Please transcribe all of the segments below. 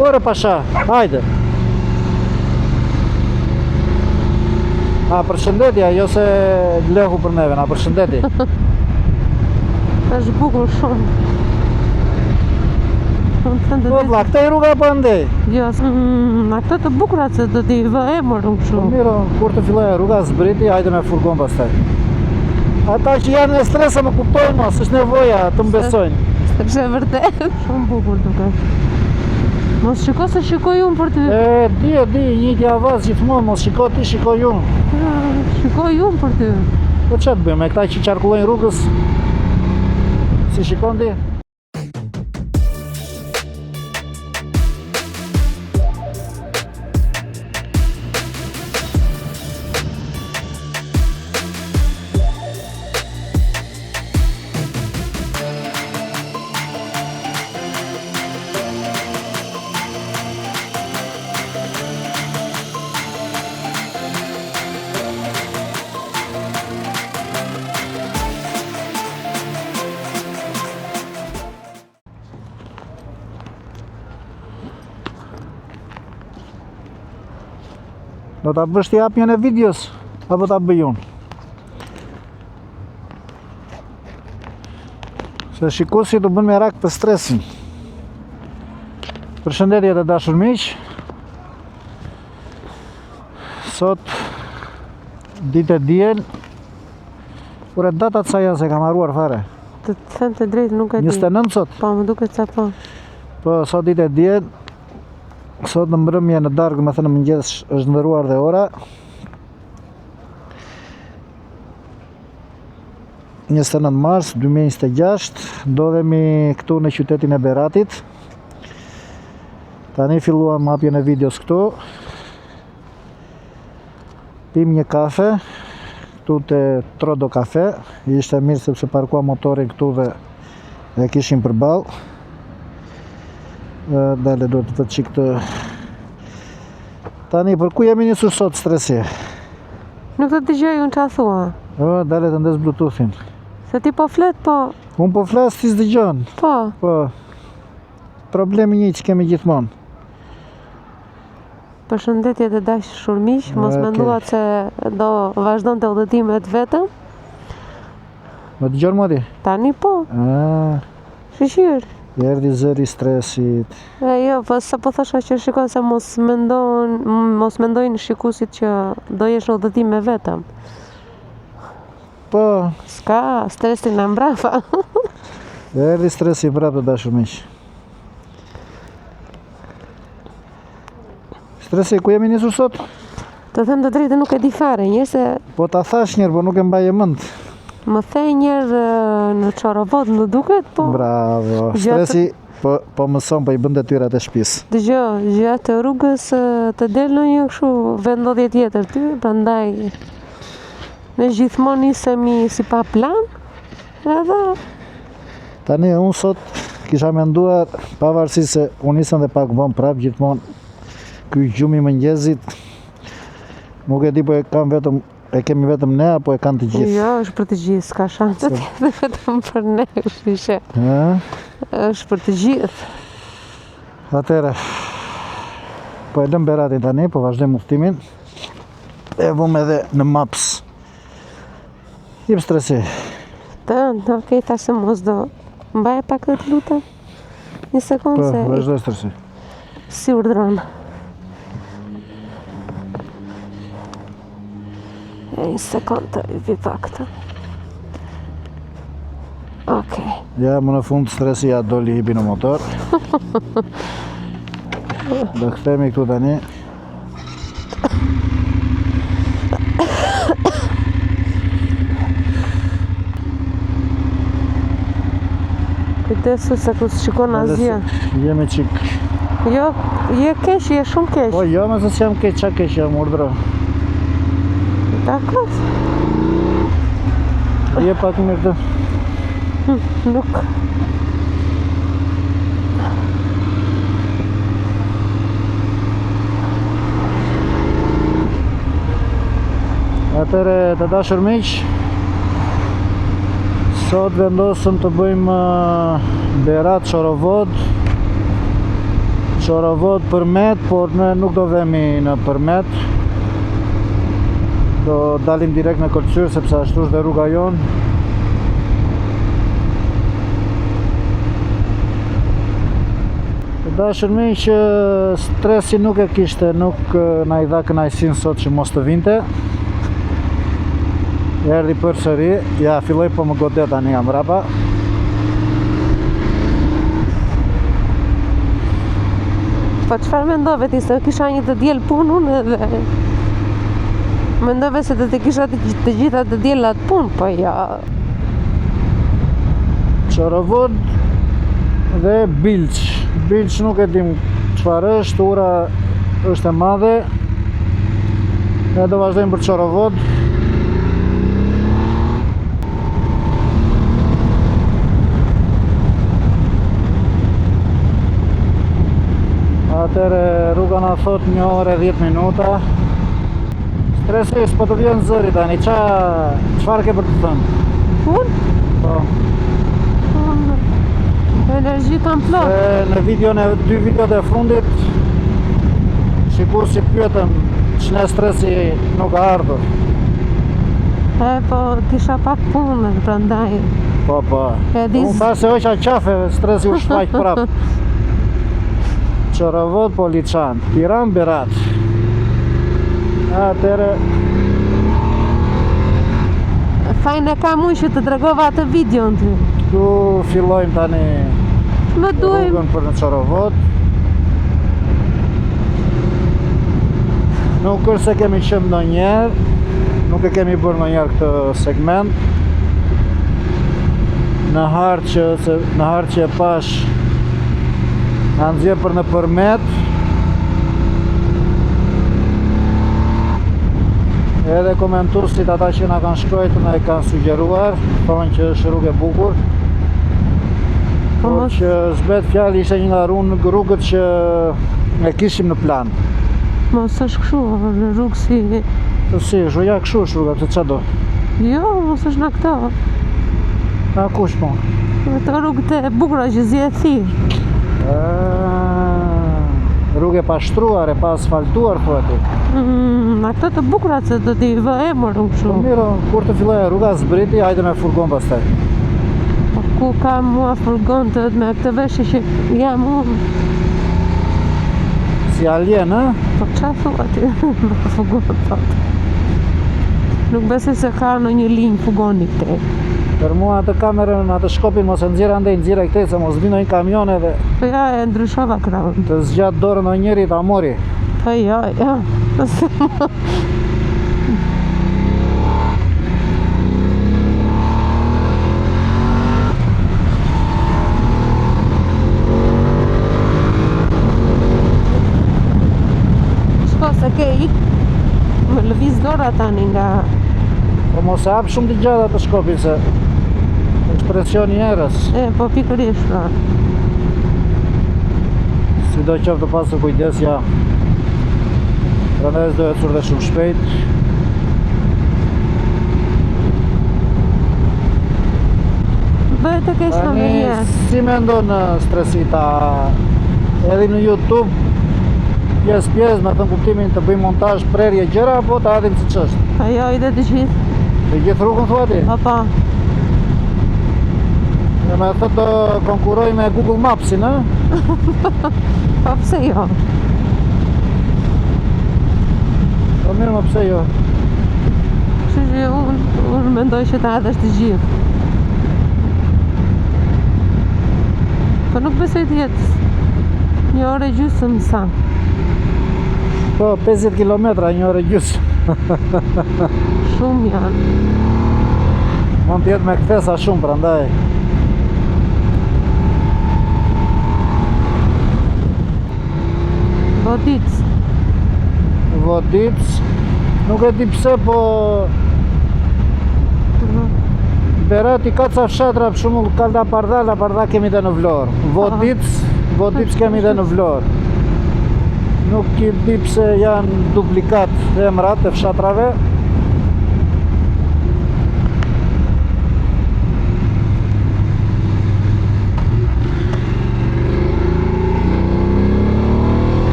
Ore pasha, hajde. Na përshëndeti, jo se lehu për neve, na përshëndeti. Është bukur shumë. Po vlla, këtej rruga apo andej? Jo, mm, ato të bukura se do t'i vë emër unë kështu. Po mirë, kur të fillojë rruga zbriti, hajde me furgon pastaj. Ata që janë në stres më kuptojnë, mos është nevoja të më besojnë. Është e vërtetë. Shumë bukur duket. Mos shiko se shikoj unë për ty. E, di, e di, njëjti avaz gjithmonë, mos shiko ti, shikoj unë. Shikoj unë për ty. Po ça të bëjmë, me këta që qarkullojnë rrugës, si shikon ti? Do ta bësh ti hapjen e videos apo ta bëj unë? Se shikuesit u bën merak për stresin. Përshëndetje të dashur miq. Sot ditë e diel. Ore datat sa janë se kam harruar fare. Të të them të drejtë nuk e di. 29 sot. Po, më duket se po. Po, sot ditë e diel. Sot në mbrëmje në darkë, domethënë në mëngjes është ndërruar dhe ora. 29 mars 2026, ndodhemi këtu në qytetin e Beratit. Tani filluam hapjen e videos këtu. Pim një kafe këtu te Trodo Cafe. Ishte mirë sepse parkuam motorin këtu dhe e kishim përballë. Dale do të vë çik të Tani, për ku jemi nisur sot stresi? Nuk të dëgjoj unë ça thua. O, dale të ndez Bluetoothin. Se ti po flet, po... Unë po flas, ti s'dëgjon. Po. Po. Problemi një që kemi gjithmonë. Përshëndetje të dashur miq, mos okay. menduat se do vazhdonte udhëtimet vetëm. Më dëgjon mua ti? Tani po. Ah. Shyqyr. I erdhi zëri i stresit. E jo, po sa po thosha që shikon se mos mendon, mos mendojnë shikuesit që do jesh në udhëtime vetëm. Po. S'ka stresin e mbrapa. Erdhi stresi prapë të dashur miq. Stresi, ku jemi nisur sot? Të them të drejtën nuk e di fare, një se... Po ta thash njëherë, po nuk e mbaje mend. Më the njëherë në Çorovod, më duket, po... Bravo, stresi, po, po mëson, po i bën detyrat e shtëpisë. Dëgjo, gjatë rrugës të del në një kështu vendndodhje tjetër ty, prandaj ne gjithmonë nisemi si pa plan, edhe Tani unë sot kisha menduar, pavarësisht se unë nisem dhe pak vonë prap gjithmonë ky gjumi i mëngjesit nuk e di po e kam vetëm e kemi vetëm ne apo e kanë të gjithë. Jo, është për të gjithë, s'ka shanse të jetë vetëm për ne, kështu që. Ë? Është për të gjithë. Atëherë po e lëm Beratin tani, po vazhdojmë udhëtimin. E vëmë edhe në Maps. Jep stresi. Të, okej, tash se mos do mbaje pak të lutem. Një sekundë po, se... Po, vazhdo stresi. Si urdhëron. E, një sekundë të vi pak të. Okej. Ja, më në fund stresi ja doli hipi në motor. Do kthehemi këtu tani. Kujdes se ku s'shikon asgjë. Jemi çik. Jo, je keq, je shumë keq. Po jo, më se s'jam keq, ça keq jam urdhëro. Dakord. Je pak mirë të. Hm, nuk. Atëherë të dashur miq, sot vendosëm të bëjmë Berat Çorovod. Çorovodë Përmet, por ne nuk do vemi në Përmet. Do dalim direkt në Këlcyrë, sepse ashtu është dhe rruga jonë. Të dashur miq, Stresi nuk e kishte, nuk na i dha kënaqësinë sot që mos të vinte. Erdhi përsëri, ja filloi po më godet tani nga mbrapa. Po çfarë mendove ti se kisha një të diel punë unë edhe mendove se do të kisha të, të gjitha të dielat punë, po jo. Çorovodë dhe Bilç. Bilç nuk e dim çfarë është, ura është e madhe. Ne do vazhdojmë për Çorovodë. Atëherë rruga na thot 1 orë e 10 minuta. Stresi, s'po të vjen zëri tani, ça, çfarë ke për të thënë? Unë? Po. Unë energji kam plot. Se në videon e dy videot e fundit, shikuesit pyetën ç'ne Stresi nuk ka ardhur. E, po, kisha pak punë, prandaj. Po, po. E di. Unë tha se hoqa qafe, Stresi u shfaq prapë. Çorovodë, Poliçan, Tiranë, Berat. Atëherë Fajin e kam unë që të tregova atë videon ty. Këtu fillojmë tani Më duhet rrugën për në Çorovodë. Nuk është se kemi qenë ndonjëherë, nuk e kemi bërë ndonjëherë këtë segment. Në hartë që se në hartë që e pashë na nxjerr për në Përmet. Edhe komentuesit ata që na kanë shkruajtur na e kanë sugjeruar, thonë që është rrugë e bukur. Po Por mos që s'bëhet fjalë ishte një nga rrugët që e kishim në plan. Mos është kështu, në rrugë si Po si është, ja kështu është rruga, pse ça do? Jo, mos është në këto. Na kush po? Në këto rrugët e bukura që zi e thirr. Ah, Rrugë e pashtruar, e pa asfaltuar, thua ti. Mm, në këto të bukura se do t'i vë emër unë kështu. Po mirë, kur të fillojë rruga zbriti, hajde me furgon pastaj. Po ku ka mua furgon të me këtë veshje që jam unë. Si alien, ë? Po ça thua ti? Furgon thotë. Nuk besoj se ka ndonjë linjë furgoni këtej. Për mua atë kamerën, atë shkopin mos e nxjerr andej, nxjerre këtej se mos vjen ndonjë kamion edhe Po ja, e ndryshova krahun. të zgjat dorën ndonjëri ta mori. Po jo, jo. Shko se ke ik Më lëviz dora tani nga Po mos e hap shumë të gjatë atë shkopin se është presion i erës. E, po pikërisht pra. Sido qoftë të pasur kujdes ja. Prandaj s'do ecur dhe shumë shpejt. Bëhet të kesh në Tani si mendon Stresi ta hedhim në YouTube pjesë pjesë, me thënë kuptimin të bëjmë montazh, prerje gjëra apo ta hedhim siç është? Po jo, ide të gjithë. Të gjithë rrugën thua ti? Po po. Dhe me thënë do konkurroj me Google Maps-in, ë? Po pse jo? Po mirë, më pse jo? Kështu që unë unë mendoj që ta hedhësh të gjithë. Po nuk besoj të jetë një orë e gjysmë sa. Po, 50 km, një orë e gjysmë. Shumë janë. Mund të jetë me kthesa shumë, prandaj. Vodic. Vodic. Nuk e di pse, po Berati ka ca fshatra, për shembull Kaldapardha, Lapardha kemi dhe në Vlorë. Vodic, Vodic kemi dhe në Vlorë. Nuk i di pse janë duplikat emrat e fshatrave.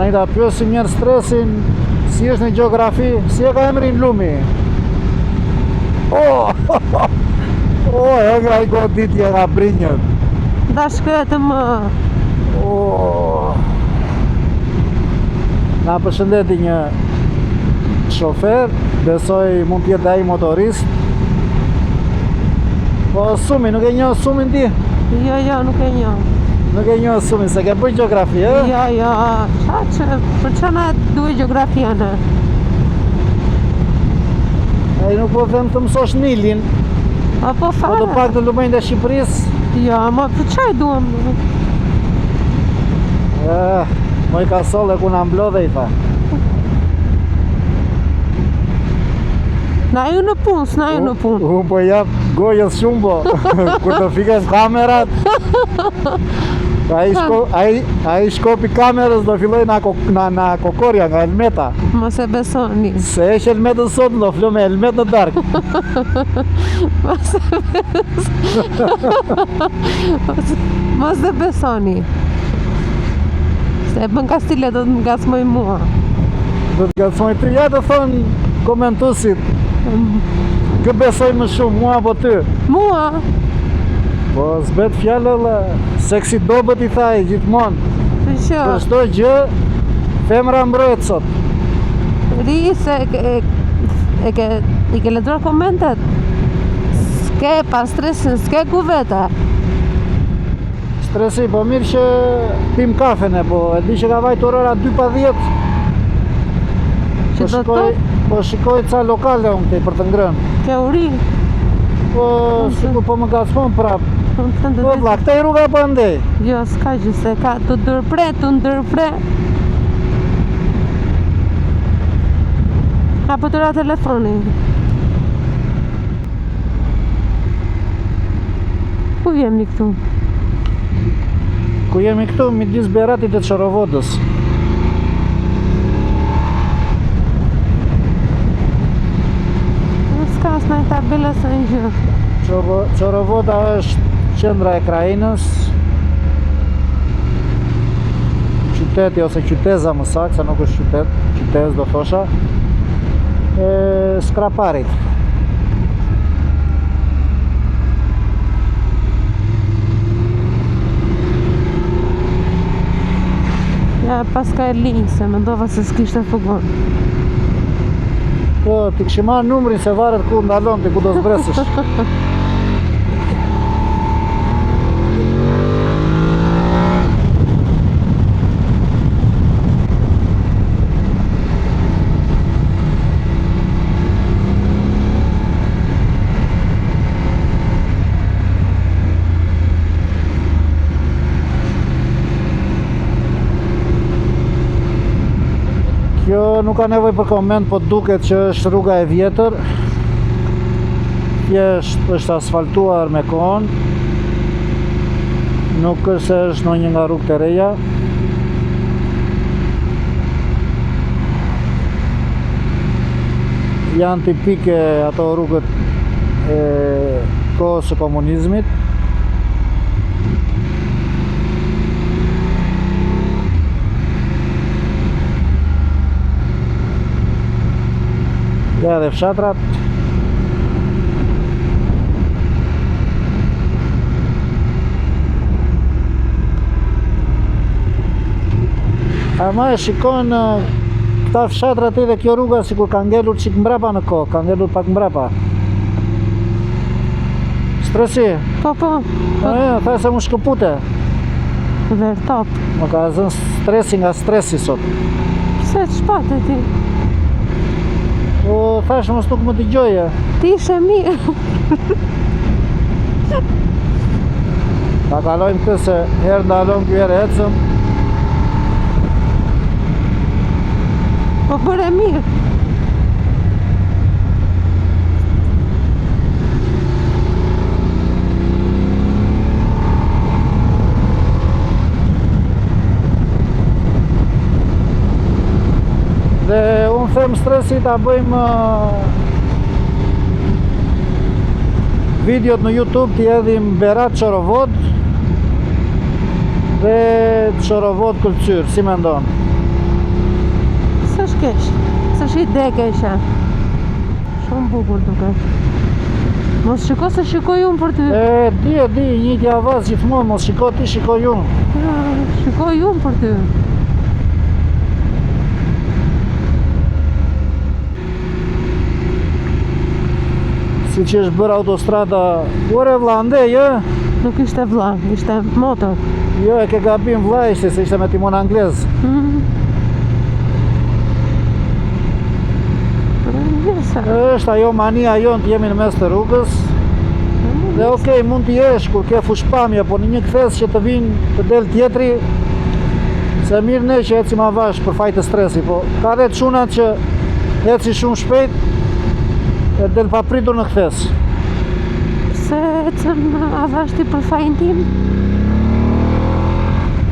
Tani ta pyesim njëherë stresin, si është në gjeografi, si e ka emrin lumi? Oh, oh, e nga i goditje nga brinjët. Da shkretë më. Oh. Na përshëndeti një shofer, besoj mund të jetë ai motorist. Po Sumi, nuk e njoh Sumin ti? Jo, jo, nuk e njoh. Nuk e njoh Sumin, se ke bërë gjeografi, e? Jo, jo, qa që, për ça na duhet gjeografia ne? Ai nuk po them të mësosh Nilin. A po fare? Po të paktën lumenjtë e Shqipërisë. Jo, ma për ça e duam? Eh, moj kasolle ku na mblodhe i tha. Na ju në punë, s'na ju në punë. Unë po jap gojës shumë po, kur të fiken kamerat, ai shko, ai, ai shkopi kamerës do filloj na, na, na kokorja nga helmeta. Mos e besoni. Se heq helmetën sot, do flo me helmet në darkë. Mos e besoni. Mos e besoni. Se e bën kastile do të më ngacmoj mua. Do të ngacmoj ty, ja të thonë komentuesit. Kë besoj më shumë, mua apo ty? Mua? Po, s'bet fjalë dhe seksi dobët i tha gjithmonë. Për që? Për çdo gjë, femra mbrohet sot. Ri se e, e, ke, i ke lexuar komentet? S'ke pa stresin, s'ke ku vete. Stresi, po mirë që pim kafen e po, e di që ka vajtur ora 2 pa 10. Që po shikoj, po shikoj ca lokale unë këtej për të ngrënë. Ke uri? Po, sikur po më ngacmon prap. Po, po vlla, këtej rruga apo andej? Jo, s'ka gjë se ka të ndërpre, të ndërpre. Apo të ra telefoni. Ku jemi këtu? Ku jemi këtu, midis Beratit e Çorovodës. S'ka asnjë tabelë asnjë gjë. Çorovoda është qendra e krahinës. Qyteti ose qyteza më saktë, se nuk është qytet, qytezë do thosha. E Skraparit. Ja, paska e linjë, se mendova se s'kishte furgon. Po, t'i kishim marrë numrin se varet ku ndalon ti, ku do zbresësh. Kjo nuk ka nevojë për koment, po duket që është rruga e vjetër. Thjesht është asfaltuar me kohën. Nuk është se është ndonjë nga rrugët e reja. Janë tipike ato rrugët e kohës së komunizmit. Ja dhe fshatrat. Ama e shikon këta fshatrat edhe kjo rruga sikur ka ngelur çik mbrapa në kohë, ka ngelur pak mbrapa. Stresi? Po, po. po. E, tha se më shkëpute. Vërtet. Më ka zënë stresi nga stresi sot. Pse ç'pate ti? Po, thash mos nuk më dëgjoje. Ti ishe mirë. Ta kalojmë këtë se herë ndalon ky herë ecëm. Po bëre mirë. Dhe unë them stresi ta bëjmë videot në YouTube t'i hedhim Berat Çorovodë dhe Çorovodë Këlcyrë, si mendon? S'është keq. S'është ide e keqe. Shumë bukur duket. Mos shiko se shikoj unë për ty. E, di, e di, i njëjti avaz gjithmonë, mos shiko ti, shikoj unë. Shikoj unë për ty. Siç është bërë autostrada, ore vlla, ndej, ë? Nuk ishte vlla, ishte motor. Jo, e ke gabim vlla ishte, se ishte me timon anglez. Mm. Është ajo mania jonë të jemi në mes të rrugës. Dhe okej, mund të jesh kur ke fushpamje, por në një kthesë që të vijnë të del tjetri, se mirë ne që ecim avash për faj të stresit, po ka dhe çunat që ecin shumë shpejt e del papritur në kthesë. Pse ecën avash ti për fajin tim?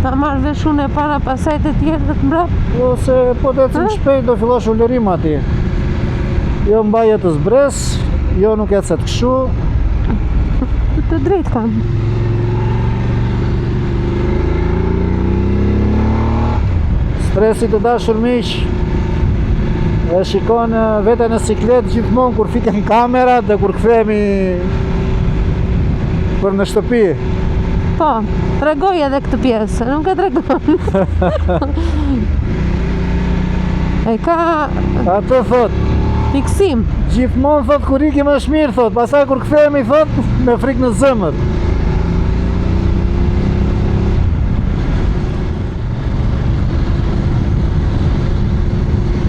Ta marr vesh unë e para pastaj të tjerët mbrapa? Po se po të ecim shpejt do fillosh ulërim aty. Jo mbaje të zbres, jo nuk ecet kështu. Të drejtë kam. Stresi të dashur miq, e shikon veten në siklet gjithmonë kur fiken kamerat dhe kur kthehemi për në shtëpi. Po, tregoj edhe këtë pjesë, nuk e tregon. e ka... Atë thot. Fiksim. Gjithmonë thot kur ikim është mirë thot, pastaj kur kthehemi thot me frikë në zemër.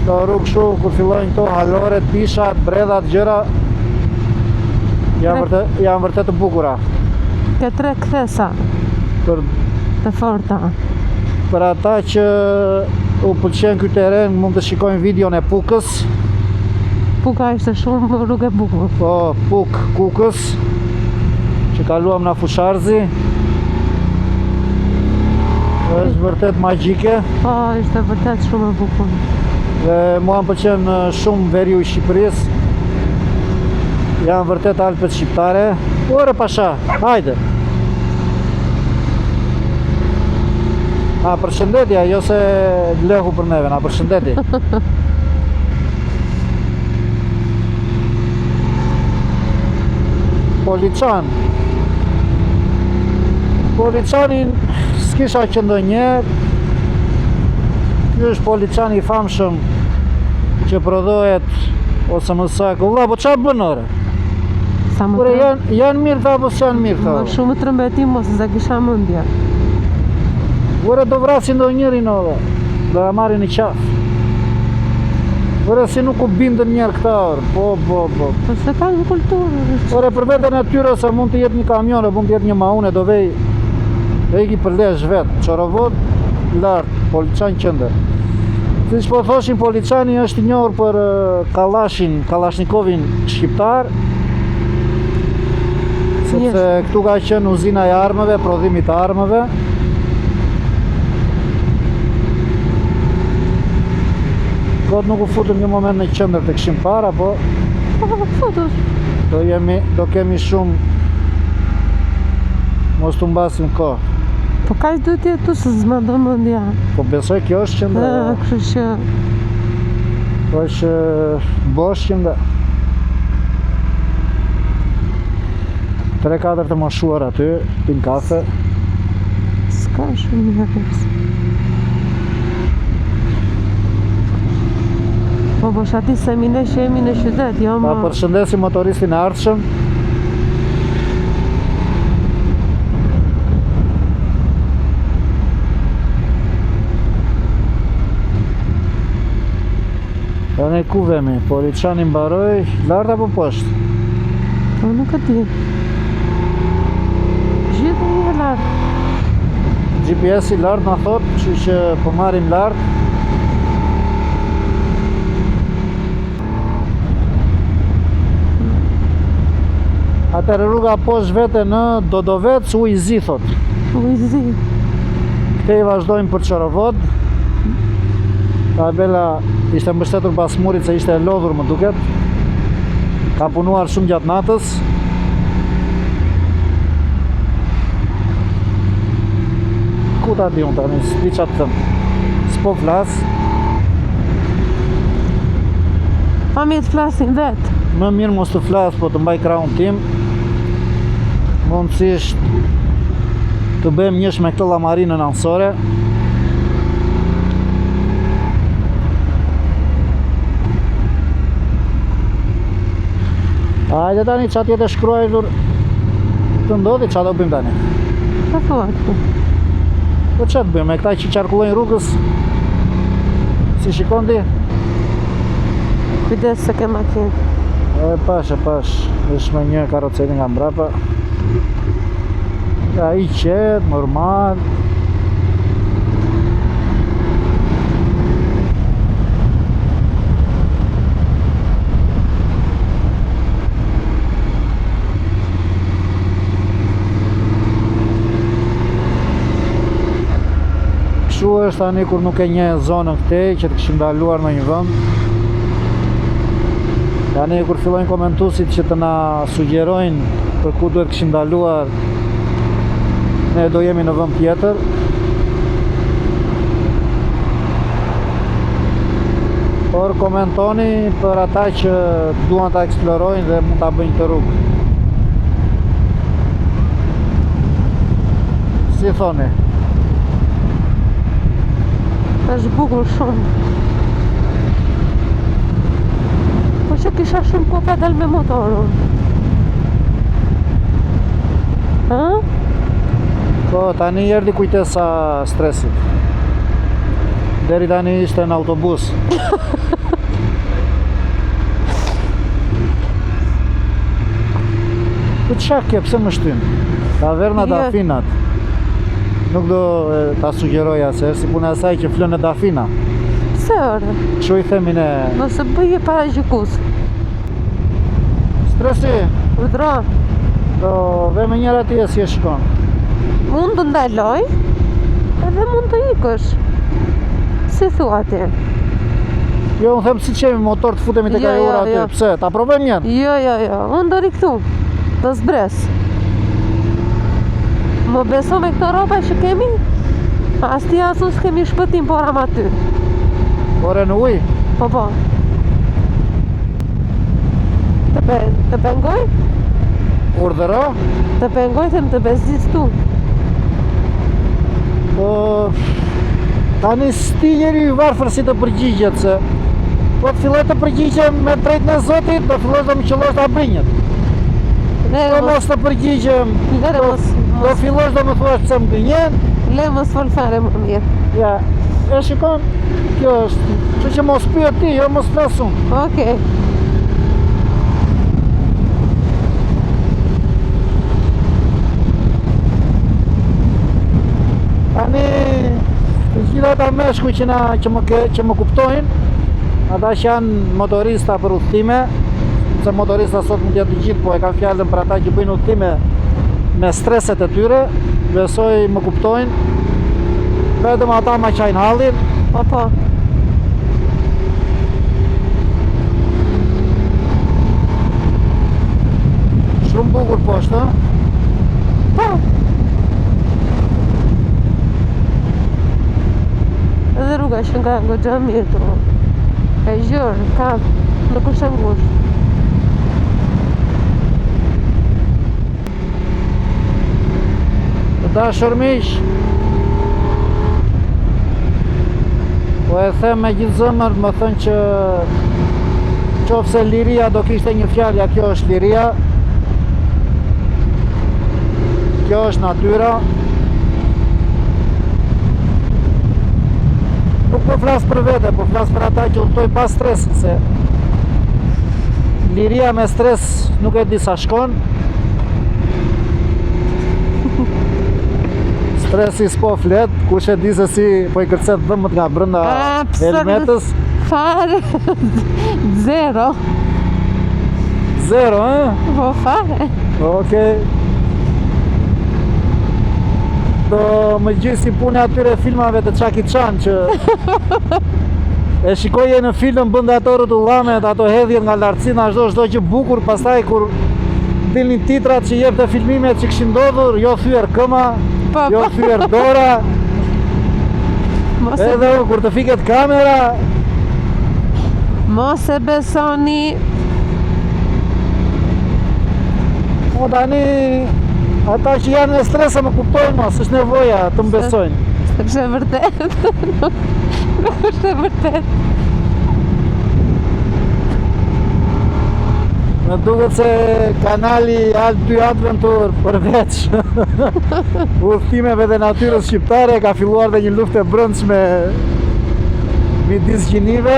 Këto rrugë kështu kur fillojnë këto haloret, pishat, bredhat, gjëra janë vërtet janë vërtet të bukura. Ke tre kthesa. Për të forta. Për ata që u pëlqen ky terren, mund të shikojnë videon e Pukës. Puka ishte shumë rrugë e bukur. Po, Pukë, Kukës, që kaluam nga Fushë-Arrëzi. Është vërtet magjike. Po, ishte vërtet shumë e bukur. Dhe mua më pëlqen shumë veriu i Shqipërisë. Janë vërtet Alpet shqiptare. Ore pasha, hajde. Na përshëndeti, jo se lehu për neve, na përshëndeti. Poliçan. Poliçanin s'kisha që ndonjëherë. Ky është Poliçani i famshëm që prodhohet ose më saktë. Vlla, po çfarë bën ore? Sa më Ore, janë, janë mirë këta apo s'janë mirë këta? Më shumë trëmbeti mos se kisha mendja. Ore, do vrasin ndonjërin ore. Do e marrin në qafë. Ore, si nuk u bindën njëherë këta ore. Po, po, po. Po se kanë një kulturë. Ore, për veten e tyre se mund të jetë një kamion, mund të jetë një maune, do vej do iki për Lezhë vetë. Çorovodë, lart, Poliçan qendër. Siç po thoshin, Poliçani është i njohur për Kallashin, Kallashnikovin shqiptar, sepse këtu ka qenë uzina e armëve, prodhimit të armëve. Kot nuk u futëm një moment në qendër të kishim para, po Po, futush. Do jemi, do kemi shumë mos të humbasim kohë. Po kaq duhet të jetë se s'ma do mendja. Po besoj kjo është qendra. Ëh, kështu që Po është bosh qendra. 3-4 të moshuar aty, pin kafe. S'ka shumë njerëz. Po po shati se mi ne që jemi në qytet, jo më... Ta përshëndesim motoristin e ardhshëm. Tani ku vemi? Poliçani mbaroi, lart apo poshtë? Po nuk e di. Gjithë një lart. GPS-i lart na thot, kështu që po marrim lart. Atëherë rruga poshtë vete në Dodovec, Ujë i Zi thot. Ujë i Zi. Këtej vazhdojmë për Çorovodë. Tabela ishte mbështetur pas murit se ishte e lodhur më duket. Ka punuar shumë gjatë natës. Ku ta di unë tani, s'di ça të them. S'po flas. Pamjet flasin vetë. Më mirë mos të flas, po të mbaj krahun tim. Mundësisht të bëjmë njësh me këtë llamarinën anësore. Hajde tani, ça t'jetë e shkruajtur të ndodhi, ça do bëjmë tani? Ça thua ti? Po ça të bëjmë, me këta që qarkullojnë rrugës, si shikon ti? Kujdes se ke makinë. E pash, e pash, është me një karroceri nga mbrapa. Ai qetë, normal. Kështu është tani kur nuk e njeh zonën këtej që të kishim ndaluar në një vend. Tani kur fillojnë komentuesit që të na sugjerojnë për ku duhet kishim ndaluar, ne do jemi në vend tjetër. Por komentoni për ata që duan ta eksplorojnë dhe mund ta bëjnë këtë rrugë. Si thoni? Është bukur shumë. Po që kisha shumë kohë pa dalë me motor unë. Ha? Po, tani erdhi kujtesa stresit. Deri tani ishte në autobus. Po ça ke, pse më shtyn? Taverna jo. Dafinat. Nuk do ta sugjeroja se është si puna e asaj që flën në Dafina. Pse ore? Kështu i themi ne. Mos e bëj paragjykus. Stresi. Urdhro. Do veme njëra ti e si e shikon. Mund të ndaloj edhe mund të ikësh. Si thua ti? Jo, unë them si që jemi motor të futemi tek jo, ajo ura jo, aty. Jo. Pse? Ta provojmë një? Jo, jo, jo. Unë do rri këtu. Do zbres. Më beso me këto rroba që kemi? As ti as unë s'kemi shpëtim por ama aty. Ore në ujë? Po, po. Të, pe, të pengoj? Urdhëro? Të pengoj, them të bezdis tu. Po, Tani s'di njeri i varfër si të përgjigjet se po të filloj të përgjigjem me drejtën e Zotit, do fillosh do më qëllosh dhe brinjët. Le Po mos të përgjigjem, le do, mos, do fillosh do më thuash pse më gënjen. Le mos fol fare më mirë. Ja, e shikon, kjo është, kështu që mos pyet ti, jo mos flas unë. Okej. Tani të gjithë ata meshkuj që na që më ke, që më kuptojnë, ata që janë motorista për udhëtime, se motorista sot mund të jenë të gjithë, po e kam fjalën për ata që bëjnë udhëtime me streset e tyre, besoj më kuptojnë. Vetëm ata ma qajnë hallin. Po po. Shumë bukur poshtë, ë? Po. Edhe rruga që nga goxha mirë tu. E gjërë, ka, nuk është e ngushtë. Të dashur miq, po e them me gjithë zemër, me thënë që qoftë se liria do kishte një fjalë, ja kjo është liria. Kjo është natyra. Nuk po flas për vete, po flas për ata që udhëtojnë pa stres, se liria me stres nuk e di sa shkon. Stresi s'po flet, kush e di se si po i kërcet dhëmbët nga brenda helmetës. Fare. Zero. Zero, ë? Po fare. Okej. Do më gjejë si puna e atyre filmave të Jackie Chan që e shikoje në film bënte ato rrotullamet, ato hedhjet nga lartësinë, ashtu çdo gjë bukur, pastaj kur dilnin titrat që jepte filmimet që kishin ndodhur, jo thyer këma, Po, jo po. thyer dora, Mos e edhe kur të fiket kamera. Mos e besoni. Po tani ata që janë në stres më kuptojnë, mo, s'është nevoja të më besojnë. S'është e vërtetë. Nuk është e vërtetë. Më duket se kanali Alt 2 Adventure përveç udhëtimeve dhe natyrës shqiptare ka filluar dhe një luftë e brendshme midis gjinive.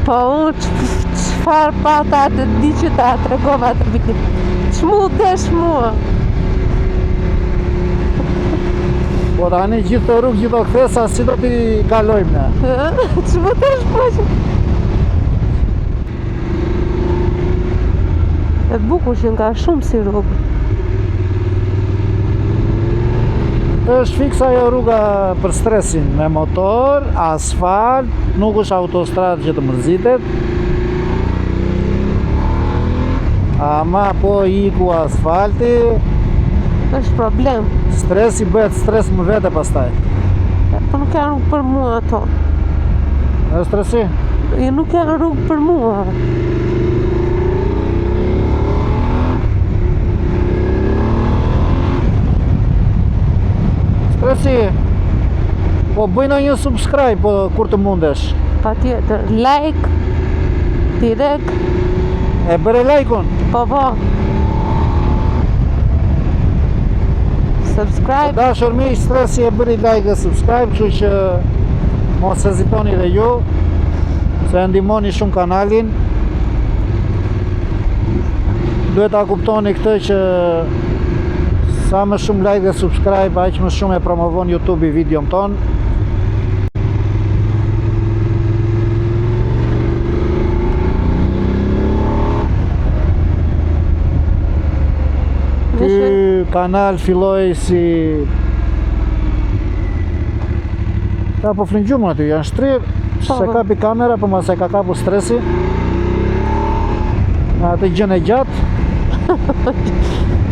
Po unë çfarë pata atë ditë që ta tregova atë vit. Ç'mu desh mua? Po tani gjithë këto rrugë, gjithë këto kthesa, si do t'i kalojmë ne? Ç'mu desh mua që... E bukur që nga shumë si rrugë. Është fiks ajo rruga për stresin, me motor, asfalt, nuk është autostradë që të mërzitet. Ama po iku asfalti, është problem. Stresi bëhet stres më vete pastaj. Po nuk janë rrugë për mua ato. Në stresi? Jo, nuk janë rrugë për mua. Stresi, po bëj ndonjë subscribe po, kur të mundesh. Patjetër, like, direkt. E bëre like-un? Po, po. Subscribe. Të dashur miq, Stresi e bëri like dhe subscribe, kështu që mos hezitoni dhe ju, se e ndihmoni shumë kanalin. Duhet ta kuptoni këtë që sa më shumë like dhe subscribe, aq më shumë e promovon YouTube-i videon tonë. Ky kanal filloi si Ta po flinë gjumë aty, janë shtrirë, po, s'e po. kapi kamera, po mos e ka kapur stresi. Në atë gjënë e gjatë.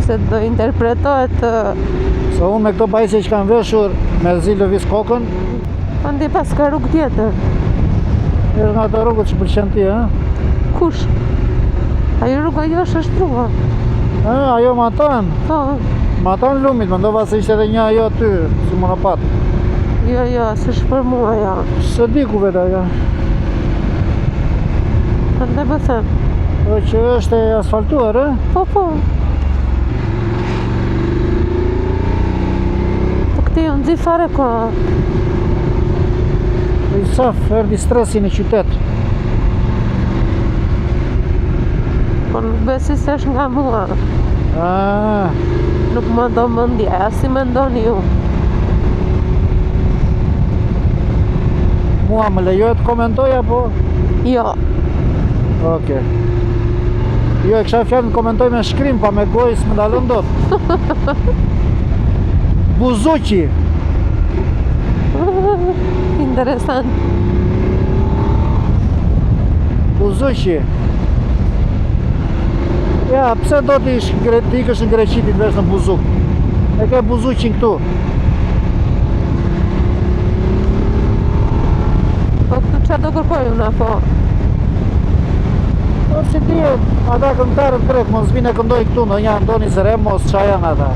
Se do interpretohet... Se unë me këto pajisje që kam veshur, mezi lëviz kokën. Po ndi paska rrugë tjetër. Është nga ato rrugët që pëlqen ti, ë? Kush? Ajo rruga jo është shtruar. Ë, ajo matanë. Po. Matanë lumit, mendova se ishte edhe një ajo aty, si monopat. Jo, jo, s'është për mua ajo. S'e di ku vete ajo. Prandaj po them. Po që është e asfaltuar, ë? Po, po. Po këtej u nxi fare koha. Po i saf, erdhi stresi në qytet. Po nuk besoj se është nga mua. Ah. Nuk më do mendja, as si mendoni ju. Mua më lejohet të komentoj apo? Jo. Okej. Jo, e kisha fjalën të komentoj me shkrim, pa me gojë s'më ndalon dot. Buzuqi. Interesant. Buzuqi. Ja, pse do të ish të ikësh në Greqi ti të vesh në buzuk? E ke buzuqin këtu. Po këtu ça do kërkoj unë apo? Po s'i dihet, ata këngëtarët grek, mos vinë e këndojnë këtu, ndonjë Andonis Remos, ça janë ata.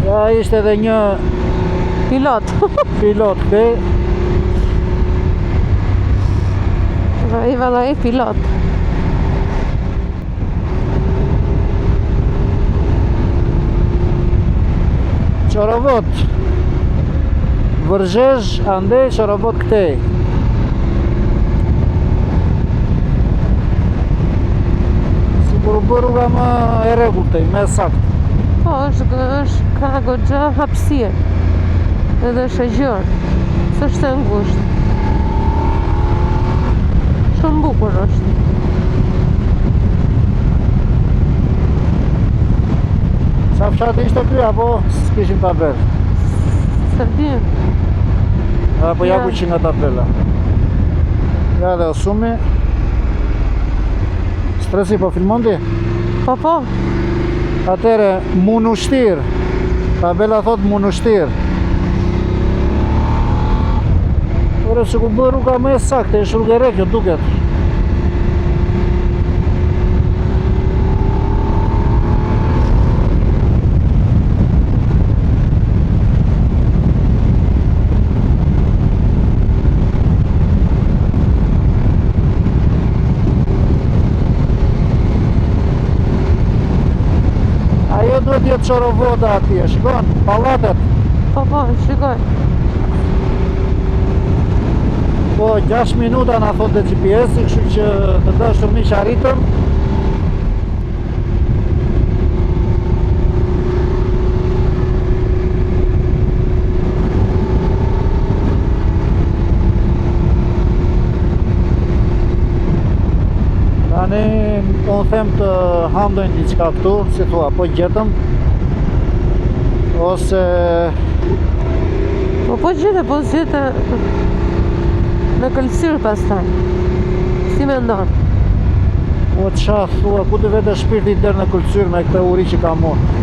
Ja, ishte edhe një pilot. pilot këtej. Ai valla e pilot. Çorovot. Vërzhezh andej, Çorovot këtej. Sikur u bë rruga më e rregullt, më e saktë. Po, është, është ka goxha hapësirë. Edhe është e gjerë. S'është e ngushtë. Shumë bukur është. Ça fshati ishte ky apo s'kishim tabelë? S'e di. Apo ja ku qenka tabela. Ja dhe Osumi. Stresi po filmon ti? Po po. Atëherë Munushtir. Tabela thot Munushtir. Ore, se ku bë rruga më e saktë, është rrugë e re kjo duket. Ajo duhet jetë Çorovoda atje, shikon, pallatet. Po, po, shikoj. Po, 6 minuta na thotë dhe GPS-i, kështu që të dashur miq arritëm. Tani, unë them të hamë ndonjë diçka këtu, si thua, po gjetëm Ose... Po po gjete, po gjete në Këlcyrë pastaj. Si mendon? Po ça thua, ku të vete shpirti deri në Këlcyrë me këtë uri që kam unë?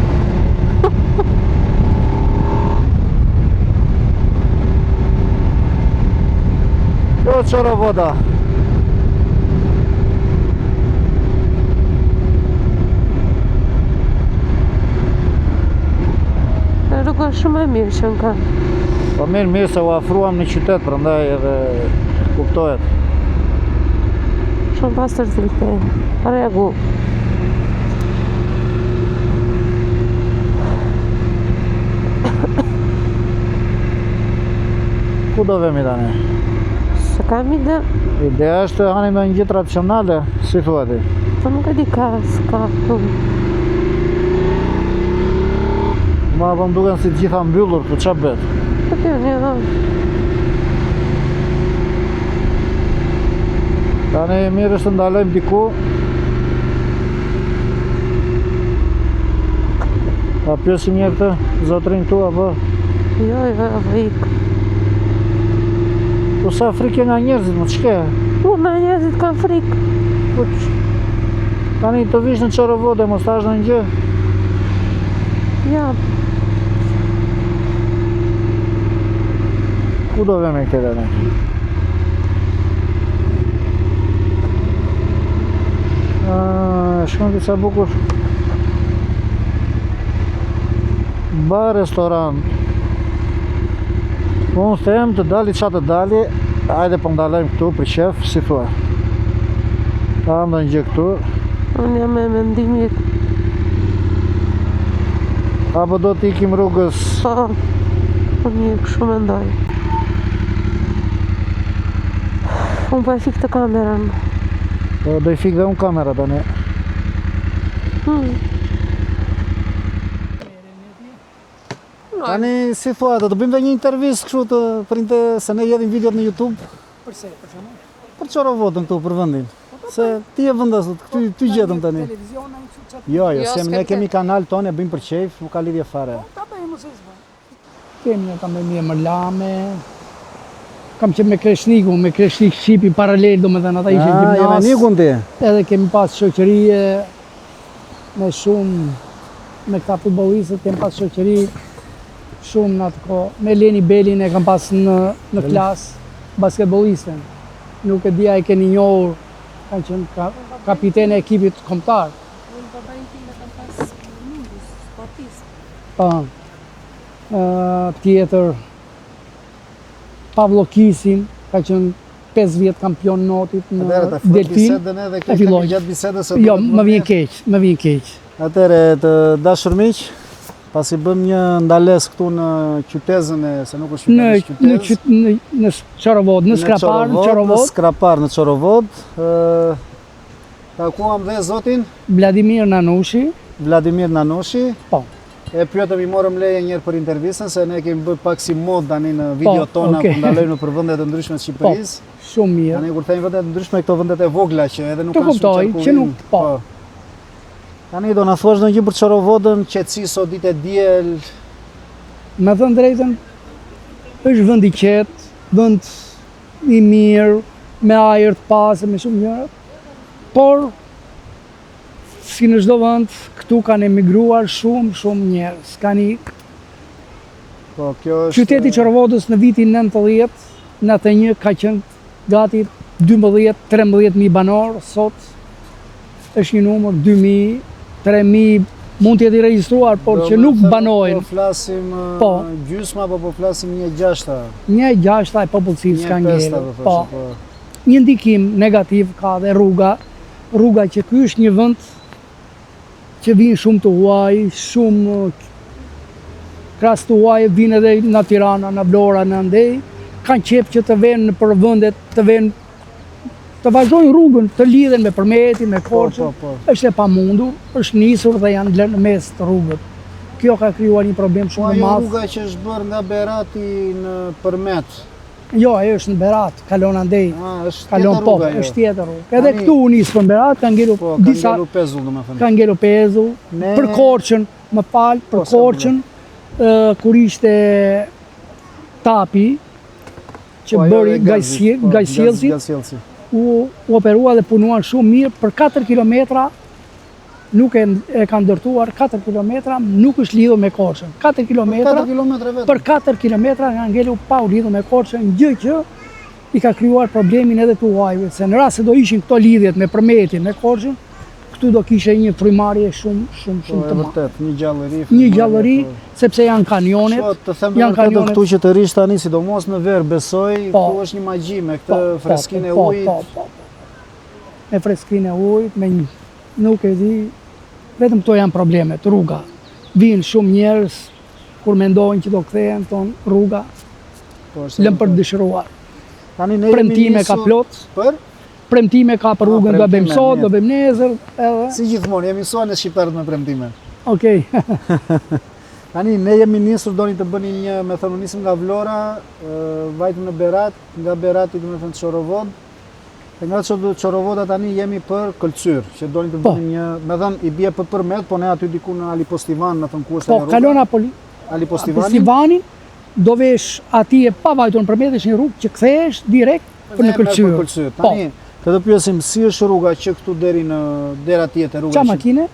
Kjo Çorovoda. Rruga shumë e mirë që në kanë. Po mirë, mirë se u afruam në qytet, prandaj edhe kuptohet. Shumë pastër të këte, rregull. Ku do vemi tani? S'e kam ide. Ideja është të hanim ndonjë gjë tradicionale, si thua ti? Po nuk e di ka, s'ka. Ma po më duken si të gjitha mbyllur, po ça bëhet? Po kjo, një, Tani mirë është të ndalojmë diku. Ta pyesim një herë këtë zotrin këtu apo? Jo, jo, frikë. Po sa frikë nga njerëzit, më ç'ke? Po nga njerëzit kam frikë. Po Tani të vish në Çorovodë, mos të hash ndonjë gjë? Ja. Ku do vemi këtë tani? Shkon këtë sa bukur. Bar restorant. Po unë them të dali ça të dali, hajde po ndalojmë këtu për qef, si thua. Ta hamë ndonjë gjë këtu. Unë jam e mendimit. Apo do të ikim rrugës? Po, po mirë, kështu mendoj. Unë po e fik këtë kamerën. Po, do i fik dhe unë kamera tani. Hmm. Tani, si thua, do të bëjmë dhe një intervistë kështu të printe se ne hedhim videot në YouTube. Përse, për shembull? Për Çorovodën këtu, për vendin. Po, po, Se ti je vendas, po, këtu ty gjetëm tani. Televizion, ai Jo, jo, Jo, se ne s'kem kemi kanal tonë, e bëjmë për qejf, nuk ka lidhje fare. Ta bëjmë ose s'bën. Kemi një kam me emër Lame. Kam qenë me Kreshnikun, me Kreshnik Shqipi paralel, domethënë ata ishin Ah, je me gjimnaz. Nikun ti. Edhe kemi pas shoqëri me shumë me këta futbollistët kemi pas shoqëri shumë në atë kohë. Me Leni Belin e kam pas në në klasë basketbollisten. Nuk e di a e keni njohur, ka qenë ka, kapiten e ekipit kombëtar. Unë babain tim e kam pas mundës, sportist. Po. Tjetër Pavlo Kisin, ka qenë 5 vjet kampion notit në Atëherë ta filloj Delfin. bisedën edhe E kemi filloj. gjatë bisedës se Jo, duhet më vjen keq, më vjen keq. Atëherë të dashur miq, pasi bëmë një ndalesë këtu në qytezën e se nuk është Në qytet, është në qytezë. qyt- në në Çorovodë, në Skrapar, në Në Çorovodë, Skrapar, në Çorovodë, ë takuam dhe zotin Vladimir Nanushi, Vladimir Nanushi. Po. E pyetëm i morëm leje një herë për intervistën se ne kemi bërë pak si mod tani në videot Po, tona okay. ku ndalojmë nëpër vende të ndryshme të Shqipërisë. Po, shumë mirë. Tani kur themi vende të ndryshme, këto vendet e vogla që edhe nuk Të kanë shumë kuptoj, që qarkullim. nuk- po. Tani do na thuash ndonjë gjë për Çorovodën, qetësi sot ditë e diel. Me thënë drejtën, është vend i qetë, vend i mirë, me ajër të pastër, me shumë gjëra. Por si në çdo vend, këtu kanë emigruar shumë, shumë njerëz. Kanë Po, kjo është Qyteti i Çorovodës në vitin 90 Në 91 ka qenë gati 12-13 mijë banorë, sot është një numër 2.000, 3.000, mund të jetë i regjistruar, por që nuk banojnë. Po flasim po. gjysma, apo po flasim një gjashta? Një gjashta e popullsisë ka ngelur. Po. po. Një ndikim negativ ka dhe rruga, rruga që ky është një vend që vijnë shumë të huaj, shumë krahas të huaj vijnë edhe nga Tirana, nga Vlora, nga andej, kanë qejf që të venë nëpër vendet, të venë të vazhdojnë rrugën, të lidhen me Përmetin, me po, Korçën, po, po. është e pamundur, është nisur dhe janë lënë në mes të rrugët. Kjo ka krijuar një problem shumë të madh. Po ajo rruga që është bërë nga Berati në Përmet, Jo, ajo është në Berat, kalon andej. Ah, është kalon tjetër po, rruga ajo. është tjetër rrugë. Edhe këtu u nis për Berat, ka ngelur po, ka disa ngelur pezull, domethënë. Ka ngelur pezull. Ne... Për Korçën, më fal, për po, Korçën, ë kur ishte Tapi që po, bëri gazsjell, po, gazsjellësi, u, u operua dhe punuan shumë mirë për 4 kilometra nuk e, e kanë ndërtuar 4 kilometra, nuk është lidhur me Korçën. 4 kilometra, për 4 kilometra vetëm. Për 4 kilometra kanë ngelur pa u lidhur me Korçën, gjë që i ka krijuar problemin edhe të huajve, se në rast se do ishin këto lidhjet me Përmetin, me Korçën, këtu do kishe një frymëmarrje shumë shumë po, shumë të madhe. madhe. Vërtet, një gjallëri. Një gjallëri, po. sepse janë kanionet, po, të them janë kanionet. Këtu që të rrish tani, sidomos në verë, besoj, po, këtu është një magji me këtë po, po, freskinë e po, ujit. Po, po, po. Me freskinë e ujit, me një Nuk e di, vetëm këto janë problemet, rruga. Vijnë shumë njerëz, kur mendojnë që do kthehen, thonë rruga, po, lën për të dëshiruar. Tani ne Premtime ka plot. Për? Premtime ka për rrugën, do bëjmë sot, do bëjmë nesër, edhe. Si gjithmonë, jemi mësuar ne shqiptarët me premtime. Okej. Tani ne jemi nisur donim të bënim një, me thënë, nisëm nga Vlora, vajtëm në Berat, nga Berati domethënë Çorovodë, E nga Çorovoda tani jemi për Këlcyr, që donim të po. bënim një, me thënë, i bie për Përmet, po ne aty diku në Ali Postivan, me thënë ku është po, ajo rruga. kalon Apoli, Ali Postivanin. Postivanin, do vesh atje pa vajtur në Përmet, është një rrugë që kthehesh direkt për në Këlcyr. Për Këlcyr. Po. Tani, të të pyesim si është rruga që këtu deri në deri atje te rruga. Ça makine?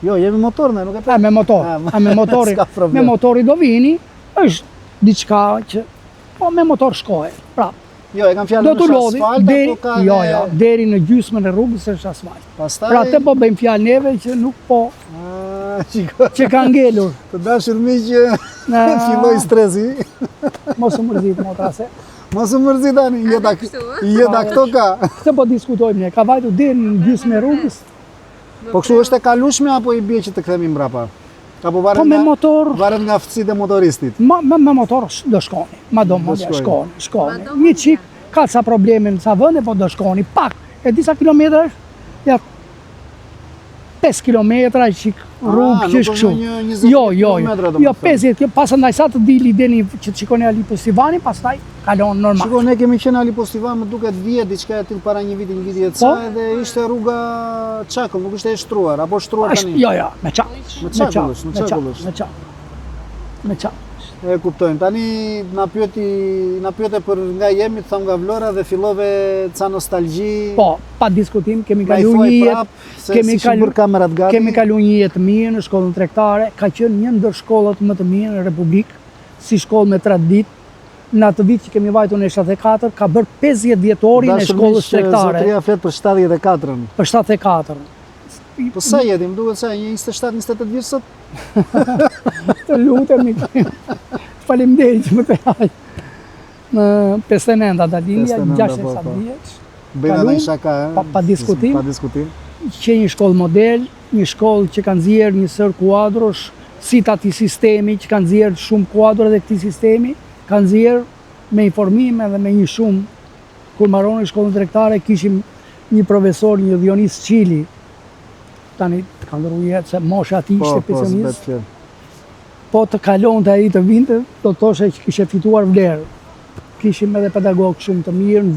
Jo, jemi motor ne, nuk e A me motor, a me motori, me motori do vini, është diçka që po me motor shkohet. Pra, Jo, e kam fjalën do të është lodhi, asfalt deri, apo ka jo, dhe... jo, deri në gjysmën e rrugës është asfalt. Pastaj... Pra të po bëjmë fjalë neve që nuk po... Ah, shiko. Që ka ngelur. Të dashur miq, filloi stresi. Mos u mërzit, motra se. Mos u mërzit tani, jeta, jeta këto ka. Këtë po diskutojmë ne, ka vajtur deri në gjysmën e rrugës. Po kështu është e kalueshme apo i bie që të kthehemi mbrapa? Apo varet po me nga, motor, varet nga aftësitë e motoristit. Ma, me, me motor do shkoni, ma do më shkoni, shkoni. Një çik, ka ca probleme në ca vende, po do shkoni, pak, e disa kilometra është, ja, 5 kilometra çik ah, rrugë që është kështu. Jo, jo, jo, jo 50 km, pastaj sa të dili deri që të shikoni Ali Postivanin, pastaj kalon normal. Shiko, ne kemi qenë Ali Postivan, më duket vjet diçka e tillë para një viti, një viti e ca, po? edhe ishte rruga çakëll, nuk ishte e shtruar, apo shtruar tani. Jo, jo, me çakëll. Me çakëll, me çakëll. Me çakëll. Me çakëll. E kuptojmë. Tani na pyeti, na pyete për nga jemi, të thamë nga Vlora dhe fillove ca nostalgji. Po, pa diskutim, kemi kalu një jetë, kemi kalu bërë kamerat gati. Kemi kalu një jetë të mirë në shkollën tregtare, ka qenë një ndër shkollat më të mirë në Republikë, si shkollë me traditë, Në atë vit që kemi vajtur në 74, ka bërë 50 vjetorin e shkollës tregtare. Zotëria flet për 74-ën. Për 74-ën. Po sa jeti, më duket sa një 27, 28 vjeç sot? Të lutem, Faleminderit që më the aq. Në 59 data lindja, 67 po, po. vjeç. Bëjmë edhe një shaka, eh? Pa, pa diskutim. Pa diskutim. Qe një shkollë model, një shkollë që ka nxjerrë një sërë kuadrosh, si të atij sistemi që ka nxjerrë shumë kuadro dhe këtij sistemi, ka nxjerrë me informime dhe me një shumë. Kur mbaronim shkollën tregtare, kishim një profesor, një Dionis Çili, tani të ka ndërru jetë, se mosha e tij po, ishte po, pensionist, po të kalonte ai të vinte, do të thoshe që kishe fituar vlerë. Kishim edhe pedagog shumë të mirë,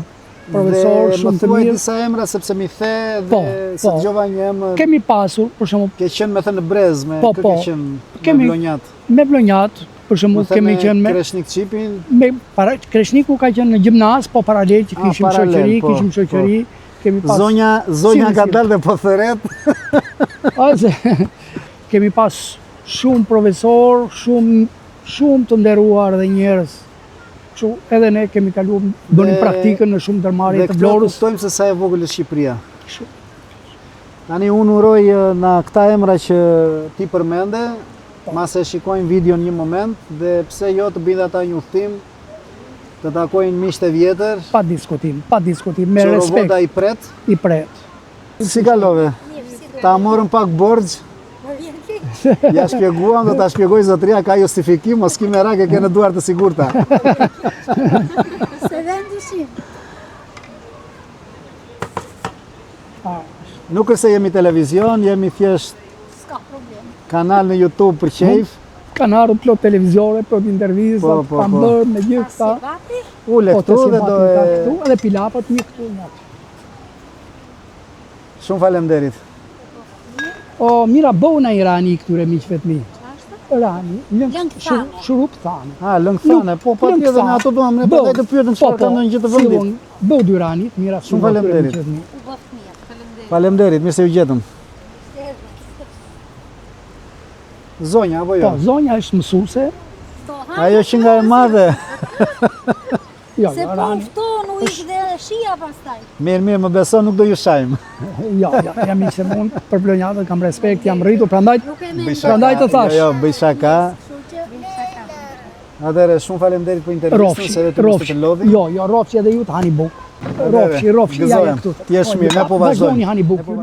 profesor shumë të mirë. Dhe më thuaj disa emra sepse m'i the dhe po, se po. dëgjova një emër. Kemi pasur, për shembull, ke qenë me thënë në brez me po, kë po, ke qenë kemi, me vlonjat. Me vlonjat, për shembull kemi qenë me Kreshnik Çipin. Me para Kreshniku ka qenë në gjimnaz, po paralel që kishim shoqëri, po, kishim shoqëri, po. kemi pas Zonja, zonja ka dalë dhe po thërret. Ose kemi pas shumë profesor, shumë shumë të nderuar dhe njerëz. Kështu edhe ne kemi kalu, bënim praktikën në shumë ndërmarrje të Vlorës. Dhe kuptojmë se sa e vogël është Shqipëria. Kështu. Tani unë uroj në këta emra që ti përmende, po. mase shikojnë videon një moment dhe pse jo të bëjnë ata një udhëtim, të takojnë miqtë e vjetër. Pa diskutim, pa diskutim, me respekt. Çorovoda i pret. I pret. Si kalove? Ta morëm pak borxh. Më vjen keq. Ja shpjeguam, do ta shpjegoj zotëria, ka justifikim, mos ki merak e ke në duar të sigurta. S'e vë në dyshim. Nuk është se jemi televizion, jemi thjesht S'ka problem. Kanal në YouTube për qejf. Kanë ardhur plot televizione, plot intervista, po, po, kanë po. bërë me gjithë këta. Ule po, këtu dhe do e... Këtu, edhe pilapat një këtu, një aty. Shumë faleminderit. O, mira, bëu në Irani këtyre miqve të mi. Rani, lëng shurup thane. Ah, lëng thane, po po tjetër ne ato duam, ne prandaj të pyetëm çfarë ka ndonjë gjë të po, vendit. Bëu dy rani, mira, shumë faleminderit. Faleminderit, mirë se ju gjetëm. Zonja, apo jo? Po, zonja është mësuese. Ajo që nga e madhe. Jo, Se jo, po Rani. ftohun u ik dhe shia pastaj. Mirë, mirë, më beso, nuk do ju shajmë. Jo, jo, jam i se unë për vlonjatët kam respekt, jam rritur, prandaj Nuk e mendoj. Prandaj të thash. Jo, jo, bëj shaka. Kështu që Atëherë, shumë faleminderit për intervistën, Rrofshi, se edhe ty mos të rrofshi. të lodhi. Jo, jo, rrofshi edhe ju të hani bukë. Rrofshi, rrofshi, ja, ja Gëzohem. këtu. Ti je mirë, ne po vazhdojmë. Vazhdoni hani bukë.